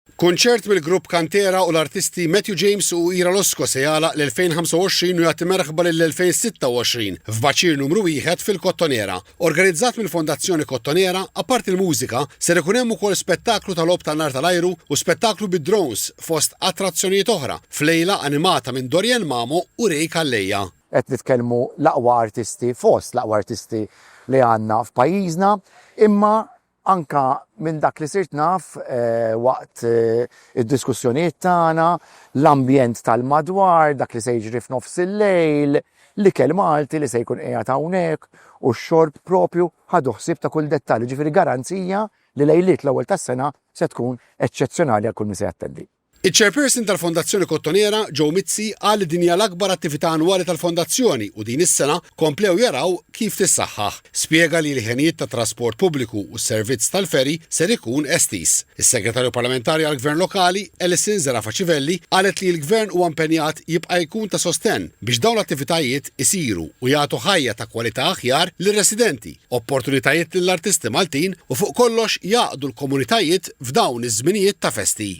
Kunċert mill-grupp Kantera u l-artisti Matthew James u Ira Losco se jagħlaq l-2025 u jagħti merħba lill-2026 f'Baċir Numru Wieħed fil-Kottonera. Organizzat mill-Fondazzjoni Kottonera, apparti l-mużika, ser ikun hemm ukoll spettaklu ta' logħob tan-nar tal-ajru u spettaklu bid-drones fost attrazzjonijiet oħra f'lejla animata minn Dorianne Mamo u Ray Calleja. Qed nitkellmu l-aqwa artisti fost l-aqwa artisti li għandna f'pajjiżna, imma Anke minn dak li sirt naf waqt id-diskussjonijiet tagħna, l-ambjent tal-madwar, dak li se jiġri f'nofs il-lejl, l-ikel Malti li se jkun qiegħed hawnhekk u x-xorb propju ħadu ħsieb ta' kull dettall, jiġifieri garanzija li lejliet l-ewwel tas-sena se tkun eċċezzjonali għal kull min se jattendi. Iċ-Chairperson tal-Fondazzjoni Kottonera, Joe Mizzi, qal li din hija l-akbar attività annwali tal-Fondazzjoni u din is-sena komplew jaraw kif tissaħħaħ. Spjega li l-ħinijiet tat-trasport pubbliku u s-servizz tal-ferry ser ikun estiż. Is-Segretarju Parlamentari għall-Gvern Lokali, Alison Zerafa Civelli, qalet li l-Gvern huwa impenjat jibqa' jkun ta' sostenn biex dawn l-attivitajiet isiru u jagħtu ħajja ta' kwalità aħjar lir-residenti, opportunitajiet lill-artisti Maltin u fuq kollox jgħaqqdu l-komunitajiet f'dawn iż-żminijiet ta' festi.